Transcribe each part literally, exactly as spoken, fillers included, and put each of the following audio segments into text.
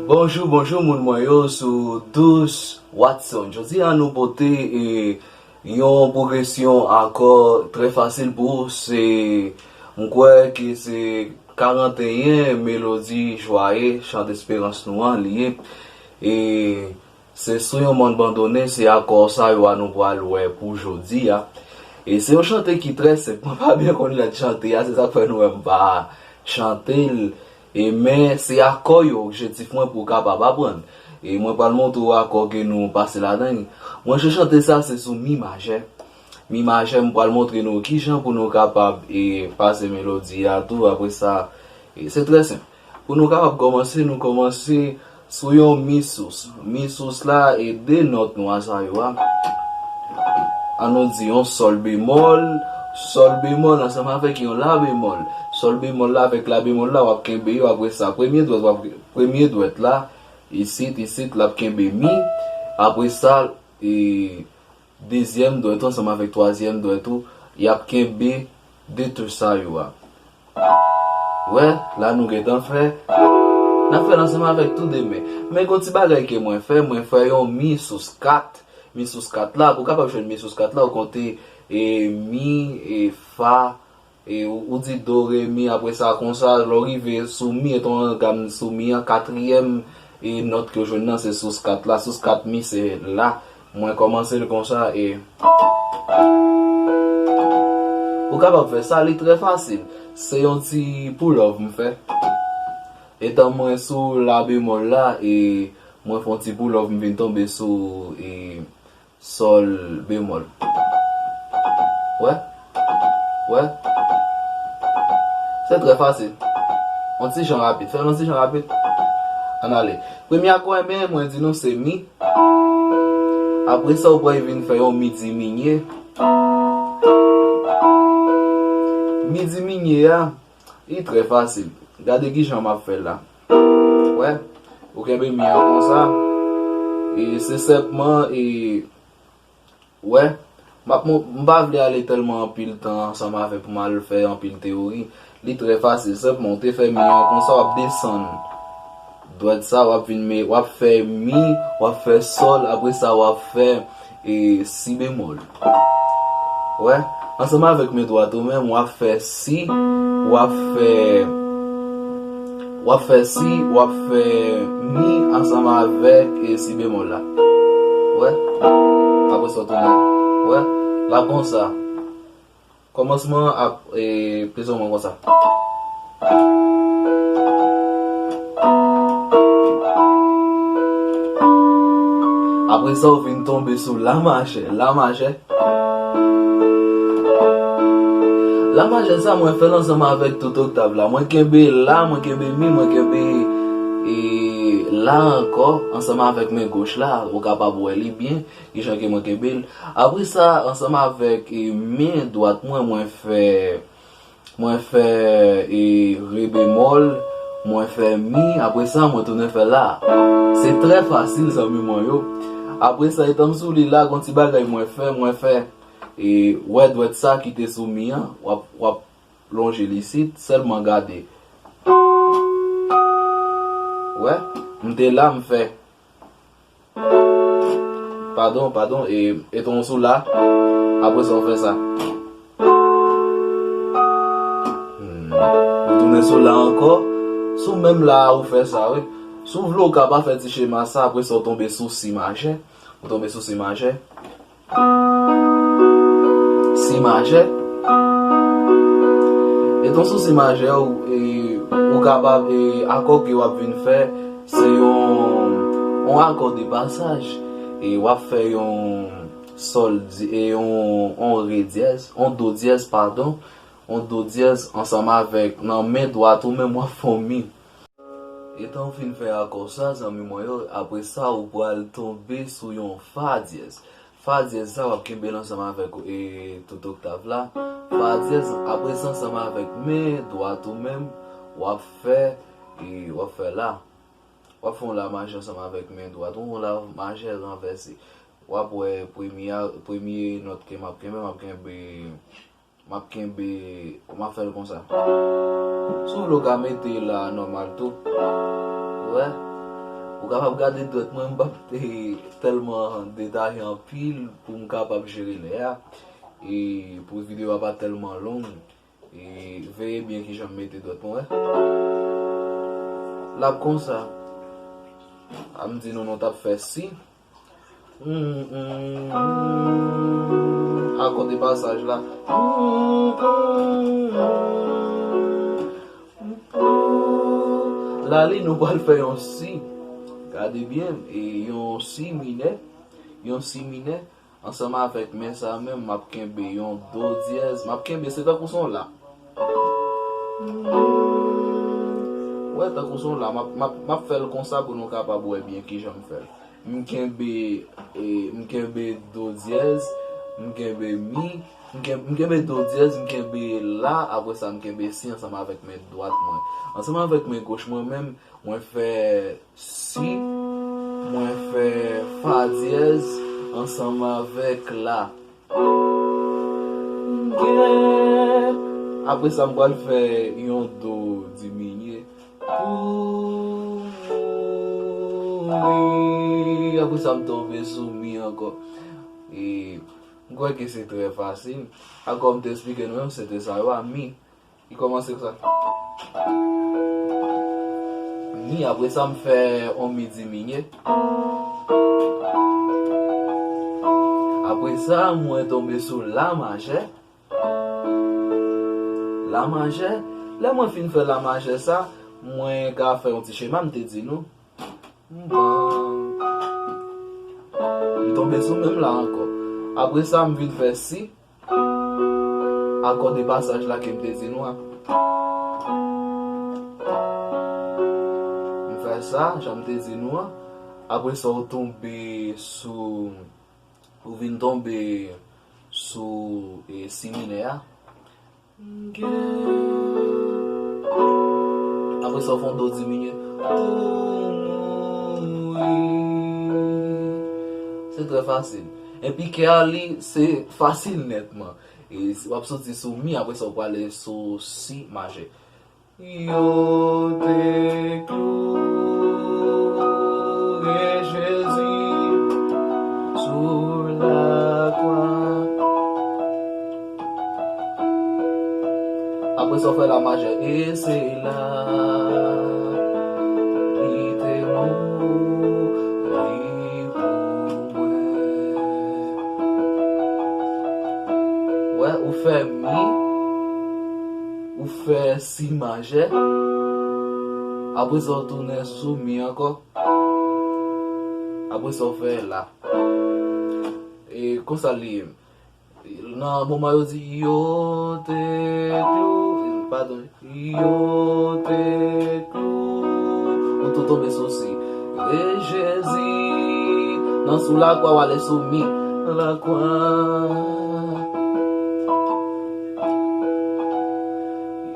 Bonjou, bonjou moun mwen yo sou Douce Watson. Jodi a nou pote e, yon pwogresyon akò trè fasil pou ou. Se, m kwè ke se karanteyen melodi jwaye, chan desperans nou an li ye. E se sou yon mòn bandone, se akò sa yo a nou pral wè pou jodi a. E se yon chante ki trè senp, mwen pa byen konn lèt chante a, se sa k fè nou wè m pa chante l. E men se akò yo objektif mwen pou w kapab aprann. E mwen pral montre w akò ke nou pase ladan l. Mwen je chante sa se sou mi majè. Mi majè, m pral montre nou kijan pou nou kapab e pase melodi a tou. Apre sa, e se trè senp. Pou nou kapab kòmanse, nou kòmanse sou yon mi sous. Mi sous la e de nòt nou a sa yo a. An nou di yon sòl bemòl, sòl bemòl ansanm avèk yon la bemòl. Sòl bemòl la avèk la bemòl la, w ap kenbe yo, apre sa, premye dwèt, w ap, premye dwèt la, isit, isit, l ap kenbe mi, apre sa, e, dezyèm dwèt ou ansanm avèk twazyèm dwèt ou, y ap kenbe de touch sa yo a. Wè, la nou gentan fè. N ap fè l ansanm avèk tou de men. Men gon ti bagay ke mwen fè, mwen fè yon mi sous kat. Mi sous kat la, pou w kapab jwenn mi sous kat la, ou konte e mi, e fa, e ou, ou di do, re, mi, apre sa konsa, lè w rive sou mi, e ton gam sou mi an, katriyèm e nòt ke w jwenn nan, se sous kat la. Sous kat mi, se la. Mwen kòmanse l konsa e ou kapab fè sa, li trè fasil. Se yon ti pull off m fè. Etan mwen sou la bemòl la, e mwen fè yon ti pull off, m vin tonbe sou e sòl bemòl. Wè? Wè? Se trè fasil. Yon ti jan rapid. Fè l yon ti jan rapid. Ann ale. Premye akò, men mwen di nou se mi. Apre sa, ou pral vin fè yon mi diminye. Mi diminye a, li trè fasil. Gade kijan m ap fè l la. Wè, ou kenbe mi an konsa. E se senpman, e, wè, m ap mon-, m pa vle ale tèlman anpil tan ansanm avè pou m al fè anpil teyori. Li trè fasil, senpman, ou te fè mi an konsa, w ap desann dwèt sa, w ap vin me, w ap fè mi, w ap fè sòl, apre sa, w ap fè e si bemòl. Wè, ansanm avèk men dwat ou menm, w ap fè si, w ap fè, w ap fè si, w ap fè mi ansanm avèk e si bemòl la. Wè, apre sa w tounen. Wè, l ap konsa. Kòmansman an ap e, plizoumwen konsa. Apre sa, ou vin tonbe sou la majè. La majè. La majè sa, mwen fè l ansanm avèk tout oktav la. Mwen kenbe la, mwen kenbe mi, mwen kenbe e, la ankò, ansanm avèk men goch la. Ou kapab wè li byen. Kijan ke mwen kenbe l? Apre sa, ansanm avèk e, men dwat mwen, mwen fè, mwen fè e, re bemòl, mwen fè mi, apre sa, mwen tounen fè la. Se trè fasil, zanmi mwen yo. Apre sa, etan m sou li la, gon ti bagay mwen fè, mwen fè e, wè dwèt sa ki te sou mi an, w ap, w ap lonje l isit, sèlman gade. Wè, m te la, m fè. Padon, padon, e, etan w sou la, apre sa w fè sa. Hmm. Ou tounen sou la ankò, sou menm la a ou fè sa, wi. Si w vle, ou ka pa fè ti chema sa, apre sa w tonbe sou si majè. Ou tonbe sou si majè. Si majè. Etan sou si majè, ou, e, ou kapab, e, akò ke w ap vin fè, se yon, yon akò de pasaj. E w ap fè yon sòl, di- e yon, yon re dyèz, yon do dyèz, padon, yon do dyèz ansanm avèk nan men dwat ou menm w ap fè yon mi. Etan w fin fè akò sa, zanmi mwen yo, apre sa, ou pral tonbe sou yon fa dyèz. Fa dyèz sa, w ap kenbe l ansanm avèk, e, tout oktav la. Fa dyèz, apre sa, ansanm avèk men dwat ou menm, w ap fè, e, w ap fè la. W ap fè yon la majè ansanm avèk men dwat ou, yon la majè ranvèse. W ap wè premye a, premye nòt ke m ap kenbe, m ap kenbe M ap kenbe, m ap fè l konsa. Si w vle, w ka mete la nòmal tou. Ou wè? Ou kapab gade dwèt mwen, m p ap, eh, tèlman detaye anpil pou m kapab jere lè a. E pou videyo a pa tèlman long, e veye byen kijan m mete dwèt mwen, wè. L ap konsa. A m di nou, nou t ap fè si. Mm, mm, mm. Akò de pasaj la. Mm, mm, mm. Lali, nou pral fè yon si. Gade byen, e yon si minè, yon si minè, ansanm avèk men sa menm, m ap kenbe yon do dyèz, m ap kenbe, se tankou son la. Wè, tankou son la, m ap, m ap, m ap fè l konsa pou nou kapab wè byen kijan m fè l. M kenbe, e, m kenbe do dyèz, m kenbe mi, m ken-, m kenbe do dyèz, m kenbe la, apre sa m kenbe si ansanm avèk men dwat mwen. Ansanm avèk men goch mwen menm, mwen fè si, mwen fè fa dyèz ansanm avèk la. Gen. Apre sa, m pral fè yon do diminye. Pou mouri. Apre sa, m tonbe sou mi ankò. E m kwè ke se trè fasil. Akò m te eksplike nou yo, se te sa yo a, mi. Li kòmanse konsa. Mi, apre sa, m fè yon mi diminye. Apre sa, mwen tonbe sou la majè. La majè. Lè mwen fin fè la majè sa, mwen ka fè yon ti chema, m te di nou. M pran. M tonbe sou menm la ankò. Apre sa, m vin fè si. Akò de pasaj la ke m te di nou an. M fè sa, jan m te di nou an. Apre sa, ou tonbe sou, ou vin tonbe sou, e, si minè a. Apre sa, ou fè yon do diminye. Pou mouri. Se trè fasil. Epi kè a li, se fasil nètman. E si w ap soti sou mi, apre sa, ou prale sou si majè. Yo te kloure Jezi sou lakwa. Apre sa, w fè la majè, e se la li te mouri pou mwen. Wè, ou fè mi, ou fè si majè. Apre sa, w tounen sou mi ankò. Apre sa, w fè la. E konsa li ye. Nan moman yo di, yo te klou-, padon, yo te klou-, ou tou tonbe sou si. E Jezi, nan sou lakwa, w ale sou mi. Lakwa.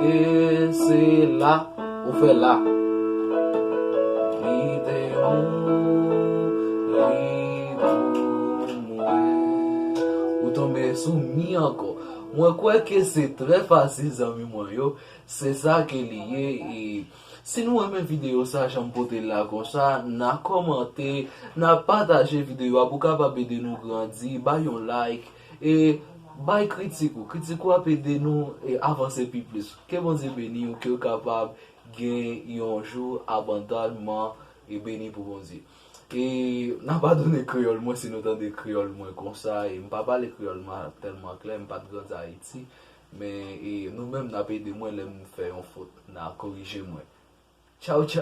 E se la, ou fè la. Li te mouri pou mwen. Ou tonbe sou mi ankò. Mwen kwè ke se trè fasil, zanmi mwen yo. Se sa ke li ye. E si nou renmen videyo sa, jan m pote l la konsa, n a kòmante, n a pataje videyo a pou kapab ede nou grandi, bay yon like, e bay kritik ou. Kritik ou ap ede nou, e, avanse pi plis. Ke Bondye beni w, ke w kapab gen yon jou abandònman e beni pou Bondye. E n a padone kreyòl mwen si nou tande kreyòl mwen konsa, e m pa pale kreyòl mwen tèlman klè, m pa t grandi Ayiti, men, e, nou menm n ap ede mwen lè m fè yon fot, n a korije mwen. Tchaw, tchaw.